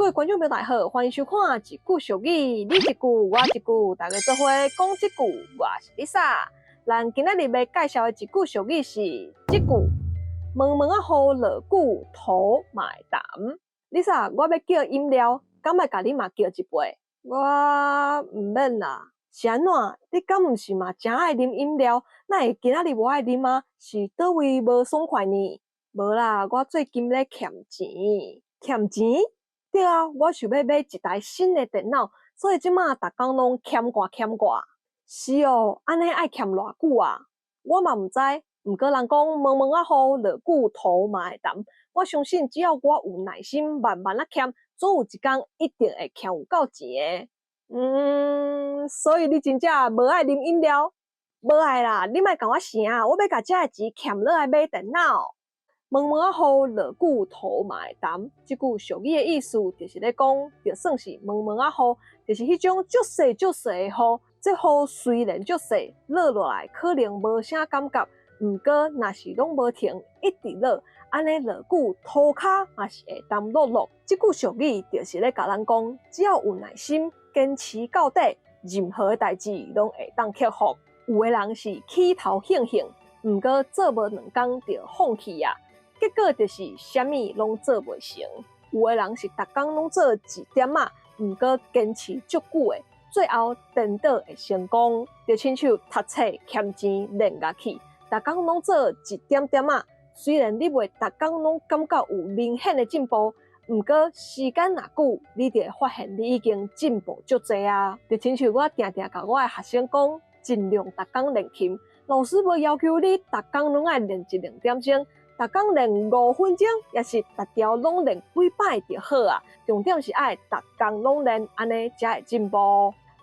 各位觀眾朋友大家好，歡迎收看《一句俗語》，你一句我一句，大家做伙講這句。我是 Lisa。咱今仔日欲介紹的一句俗語是這句：毛毛仔雨落久，土嘛會澹。Lisa，我欲叫飲料，敢愛共你嘛叫一杯？我毋免啦。是按怎？你敢毋是嘛誠愛啉飲料？哪會今仔日無愛啉啊？是佗位無爽快呢？無啦，我最近咧欠錢。欠錢？對啊，我想欲買一台新的電腦，所以這馬逐工攏欠掛欠掛。是哦，按呢愛欠偌久啊？我嘛毋知，毋過人講毛毛仔雨落久，土嘛會澹。我相信只要我有耐心，慢慢仔欠，總有一工一定會欠有夠錢的。所以你真正無愛啉飲料？無愛啦，你莫共我晟，我欲共這个錢欠落來買電腦。毛毛仔雨落久，土嘛會澹。這句俗語的意思就是咧講，就算是毛毛仔雨，就是彼種足細足細的雨。這雨雖然足細，落落來可能無啥感覺，毋過若是攏無停，一直落，按呢落久，塗跤嘛是會澹漉漉。這句俗語就是咧共咱講，只要有耐心，堅持到底，任何的代誌攏會當克服。有的人是起頭興興，毋過做無兩工就放棄啊。結果就是啥物攏做袂成。有的人是逐工攏做一點仔，毋過堅持足久的，最後顛倒會成功。就親像讀冊、欠錢、練樂器，逐工攏做一點點仔，雖然你袂逐工攏感覺有明顯的進步，毋過時間若久，你就會發現你已經進步足濟啊。就親像我定定共我的學生講，盡量逐工練琴。老師無要求你逐工攏愛練一兩點鐘。逐工練5分鐘，抑是逐條攏練幾擺就好啊。重點是愛逐工攏練，按呢才會進步。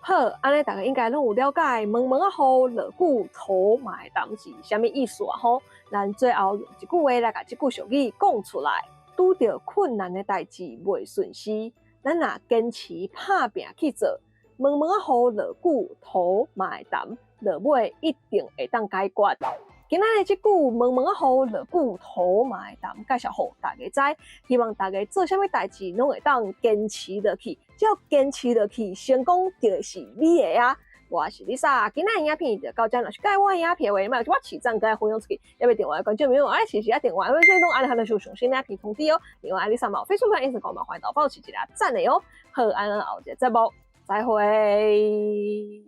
好，按呢大家應該攏有了解，毛毛仔雨落久，土嘛會澹是啥物意思啊？吼，咱最後用一句話來共這句俗語講出來：拄著困難的代誌袂順時，咱若堅持拍拚去做，毛毛仔雨落久，土嘛會澹，落尾一定會當解決。今仔日這句毛毛仔雨落久，土嘛會澹，介紹予大家知，希望大家做啥物代誌攏會當堅持落去，只要堅持落去，成功就會是你的啊！我是 Lisa，今仔日影片就到這，若是佮意我的影片的話，莫忘記讚佮分享出去，猶未訂閱的觀眾朋友，愛持續訂閱，所以攏按下就上新影片通知哦。另外，Lisa 嘛有 Facebook、Instagram 嘛，歡迎到幫我一下讚的哦。好，按呢後一個節目，再會。